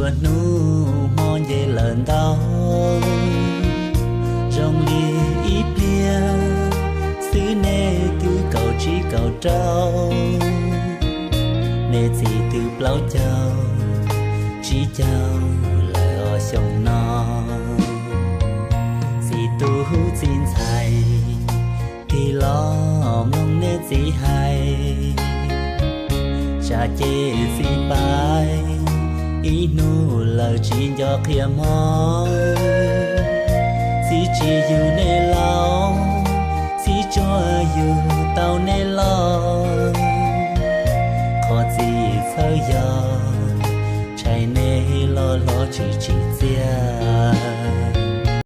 Ua hnub hmo nce lawm ntau, zoo li ib pliag xwb nej twb kaum tsib kaum rau, nej txiv twb plaub caug tsib caug lawm os xyoo no. Txiv tub txiv ntxhais, tig los mloog nej txiv hais, tsam ces txiv pais ib hnub lawm tsis nco qhia hmo. Txiv tsis yug nej laus, txiv tsuas yug tau nej loj. Qhov txiv txhawj yog ntshai nej loj hlob tsis tsim